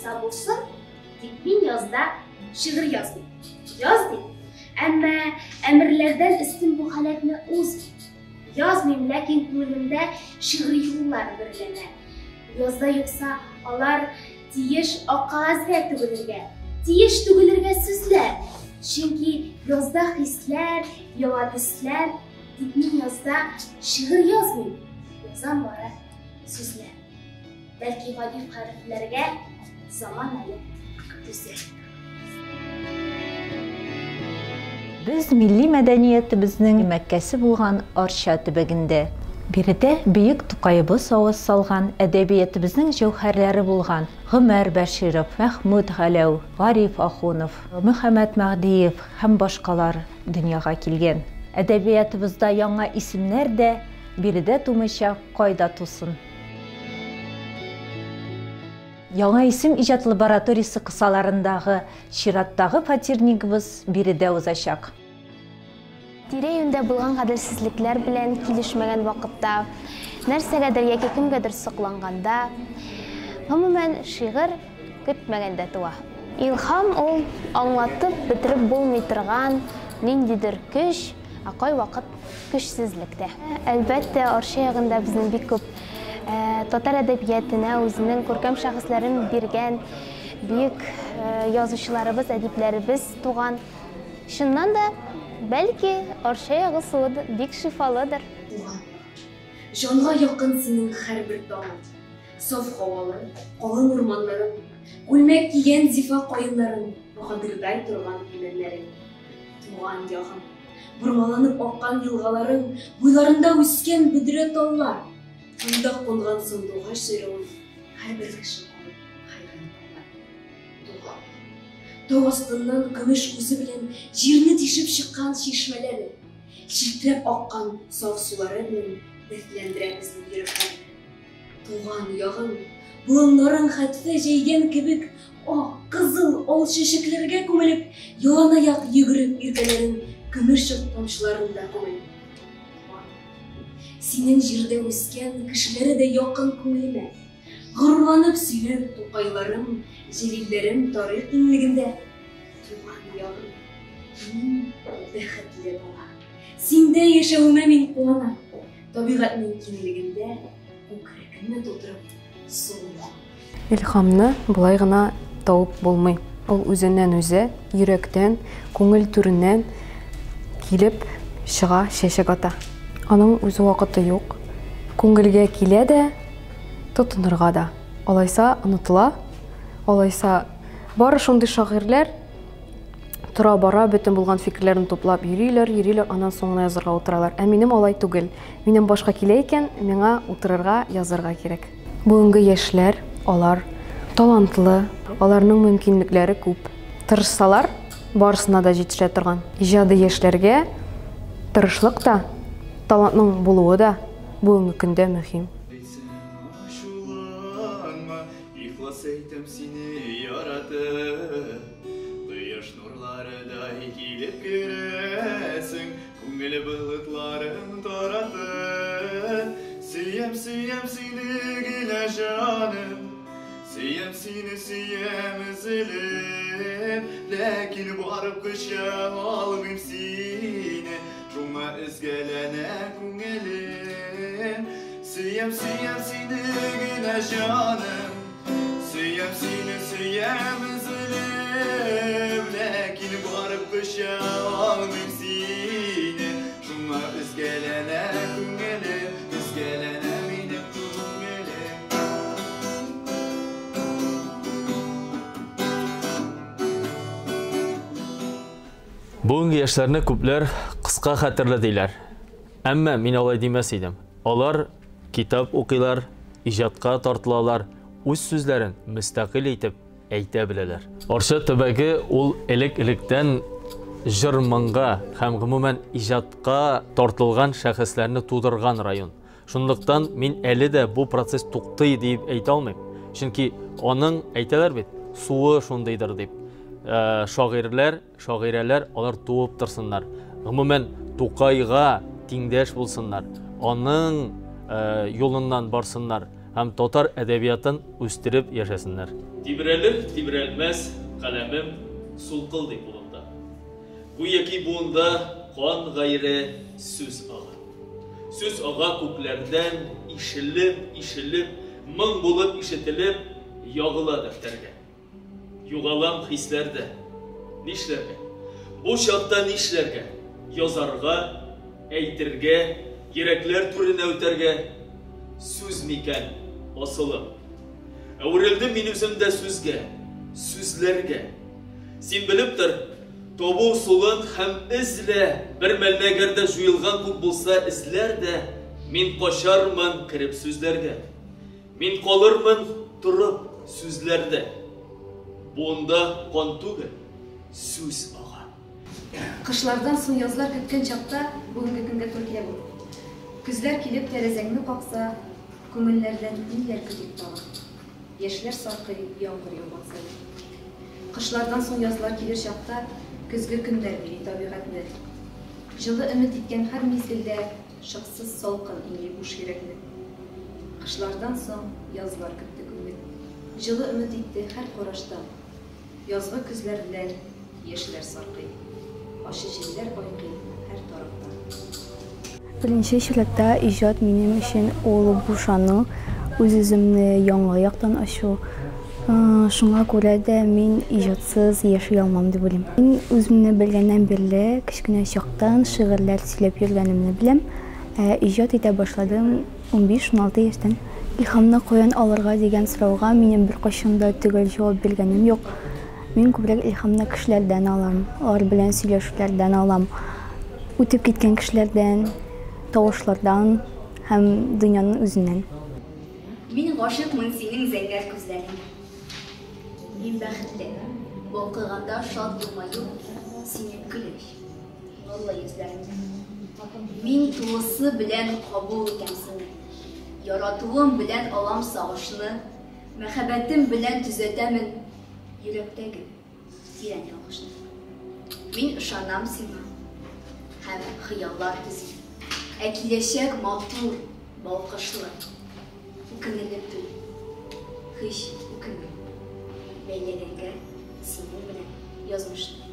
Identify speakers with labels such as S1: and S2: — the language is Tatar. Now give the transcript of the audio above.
S1: булса булсын, тик мин язда шигырь язмыйм. Яз дип, әмма әмерләрдән өстен бу халәтне узмыйм. Язмыйм, ләкин күңелемдә шигъри юллар бөрләнә. Язда юкса, алар тиеш ак кәгазьгә түгелергә, тиеш түгелергә сүзләр. Чөнки язда хисләр, яңа төсләр, тик мин язда шигырь язмыйм, язам бары сүзләр. Бәлки гади хәрефләргә заман әле түзәр.
S2: Без милли мәдәниятебезнең мәккәсе булган Арча төбәгендә. Биредә бөек Тукаебыз аваз салган, әдәбиятебезнең җәүһәрләре булган Гомәр Бәширов, Мәхмүт Галәү, Гариф Ахунов, Мөхәммәт Мәһдиев һәм башкалар дөньяга килгән. Әдәбиятыбызда яңа исемнәр дә биредә тумыйча кайда тусын? Яңа исем иҗат лабораториясе кысаларындагы чираттагы фатирнигыбыз биредә узачак.
S3: Тирә-юньдә булган гаделсезлекләр белән килешмәгән вакытта, нәрсәгәдер яки кемгәдер сокланганда, гомумән, шигырь көтмәгәндә туа. Илһам ул, аңлатып бетереп булмый торган ниндидер көч, ә кайвакыт көчсезлек тә. Әлбәттә, Арча ягында безнең бик күп татар әдәбиятына үзенең күркәм шәхесләрен биргән бөек язучыларыбыз, әдипләребез туган. Чыннан да, бәлки, Арча ягы суы бик шифалыдыр.
S1: Туган, җанга якын синең һәрбер таңың, Саф һавалы, калын урманнарың, Күлмәк кигән зифа каеннарың, Баһадирдай торган имәннәрең. Туган ягым, бормаланып аккан елгаларың, Буйларында үскән бөдрә таллар, Шунда кунган сандугач сайравын Һәрбер кеше калып хәйран кала. Туган, тау астыннан көмеш күзе белән Җирне тишеп чыккан чишмәләре, Челтерәп аккан саф сулары белән Дәртләндерә безнең йөрәкләрне. Туган ягым, болыннарың хәтфә җәйгән кебек ак, кызыл, ал чәчәкләргә күмелеп, яланаяк йөгереп иртәләрен көмеш чык тамчыларында күмелеп. Туган, синең җирдә үскән кешеләре дә якын күңелемә. Горурланып сөйләм Тукайларым, Җәлилләрем тарих киңлегендә. Туган ягым, мин бәхетле бала. Синдә яшәвемә мин куанам. Табигатьнең киңлегендә күкрәкне тутырып сулыйм.
S4: Илһамны болай гына табып булмый. Ул үзеннән-үзе, йөрәктән, күңел түреннән килеп чыга, чәчәк ата. Аның үз вакыты юк. Күңелгә килә дә, тотынырга да. Алайса онытыла, алайса бары шундый шагыйрьләр тора-бара бөтен булган фикерләрен туплап йөриләр, йөриләр, аннан соң гына язарга утыралар. Ә минем алай түгел. Минем башка килә икән, миңа утырырга, язарга кирәк. Бүгенге яшьләр, алар талантлы, аларның мөмкинлекләре күп. Тырышсалар, барысына да җитешә торган. Иҗади яшьләргә тырышлык та, талантның булуы да бүгенге көндә мөһим.
S5: Ихлас әйтәм сине яратып. Кояш нурларыдай килеп керәсең, Күңел болытларын таратып. Сөям, сөям сине генә җаным, Сөям сине, сөям өзелеп, Ләкин барып коча алмыйм сине, Шуңа өзгәләнә күңелем. Сөям, сөям сине генә җаным, Сөям сине, сөям өзелеп, Ләкин барып коча алмыйм сине, Шуңа өзгәләнә күңелем, Өзгәләнә минем күңелем.
S6: Бүгенге яшьләрне күпләр кыска хәтерле диләр. Әмма мин алай димәс идем. Алар китап укыйлар, иҗатка тартылалар, үз сүзләрен мөстәкыйль итеп әйтә беләләр. Арча төбәге ул элек-электән җыр-моңга һәм гомумән иҗатка тартылган шәхесләрне тудырган район. Шунлыктан мин әле дә бу процесс туктый диеп әйтә алмыйм. Чөнки аның, әйтәләр бит, суы шундыйдыр дип. Шагыйрьләр Шагыйрәләр алар туып торсыннар. Гомумән, Тукайга тиңдәш булсыннар. Аның юлыннан барсыннар. һәм татар әдәбиятын үстереп яшәсеннәр. Тибрәлер, тибрәлмәс каләмем сулкылдый кулымда. Гүяки буында кан гайре сүз ага. Сүз ага күкләрдән ишелеп, ишелеп, моң булып ишетелеп, ягыла дәфтәргә. Югалам хисләрдә. Нишләргә? Бу чакта нишләргә? Язарга, әйтергә, йөрәкләр түренә үтәргә? Сүз микән асылым? Әверелдем мин үзем дә сүзгә, сүзләргә. Син белеп тор, табу ысулын һәм эзлә, бер мәлне әгәр дә җуелган күк булса эзләр дә, мин качармын кереп сүзләргә. Мин калырмын торып сүзләрдә. Буында кан түгел, сүз ага.
S7: Кышлардан соң язлар көткән чакта, бүгенге көнгә туры килә бу. Көзләр килеп тәрәзәңне какса, күңелләрдән ниләр көтик тагын? Яшьләр саркый яңгыр яуган саен. Кышлардан соң язлар килер чакта, көзге көннәр били табигатьне. Җылы өмет иткән һәр мизгелдә шыксыз салкын иңли буш йөрәкне. Кышлардан соң язлар көтте күңел. Җылы өмет итте һәр караштан. Язгы көзләр белән яшьләр саркый. Ачы җилләр айкый һәр тарафтан.
S8: Беренче чиратта иҗат минем өчен ул бушану, үз-үземне яңа яктан ачу. Шуңа күрә дә мин иҗатсыз яши алмам дип уйлыйм. Мин үземне белгәннән бирле, кечкенә чактан шигырьләр сөйләп йөргәнемне беләм. Ә иҗат итә башладым 15-16 яшьтән. Илһамны каян алырга дигән сорауга минем беркайчан да төгәл җавап биргәнем юк. Мин күбрәк илһамны кешеләрдән алам, алар белән сөйләшүләрдән алам. Үтеп киткән кешеләрдән, тавышлардан һәм дөньяның үзеннән.
S9: Мин гашыйкмын синең зәңгәр күзләреңә. Мин бәхетле, балкыганда шат елмаю синең көләч, нурлы йөзләреңдә. Мин тулысы белән кабул итәм сине. Яратуым белән алам сагышны, мәхәббәтем белән төзәтәмен йөрәктәге тирән ялгышны. Мин ышанам сиңа һәм хыяллар төзим. Ә киләчәк матур, балкышлы. Үкенерлек түгел. Һич үкенмим. Бәйләгәнгә синең белән язмышны.